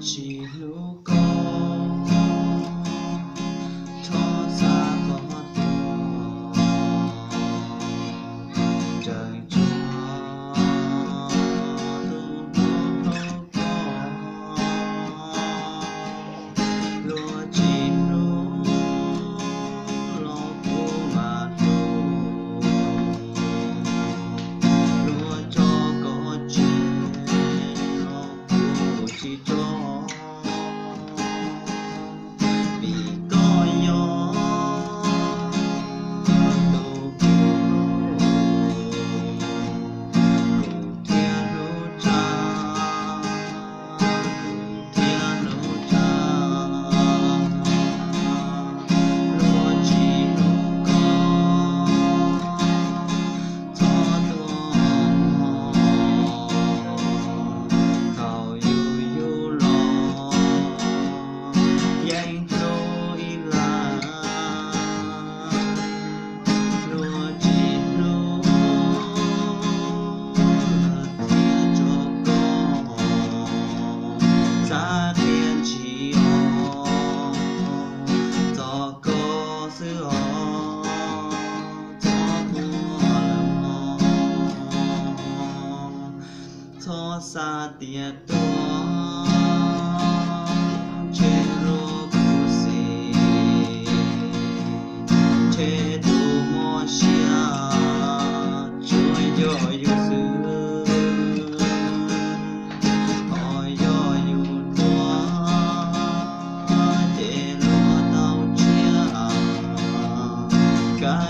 tsis hlub koj, txhob xa koj tuag, tseem tshuav tus hlub hlub koj. Luag tsis hlub los kuv mam hlub, luag tso koj tseg los kuv tsis tso, vim koj yog tus kuv hlub, kuv thiaj hlub tshaj, kuv thiaj hlub tshaj. Luag tsis hlub koj, txhob tuaj mog, thaum yus yug los yeej hlub ib leeg. Luag tsis hlub lawm thiaj tso koj, xav qhia ntshis os, txog koj xwb os, txhob muaj lawm mog, txhob xav tias tuag ntshe luag khuv xim, ntshe tus mob siab tsuas yog yus xwb. Ho yog yus tuag ces luag tau tshiab, kav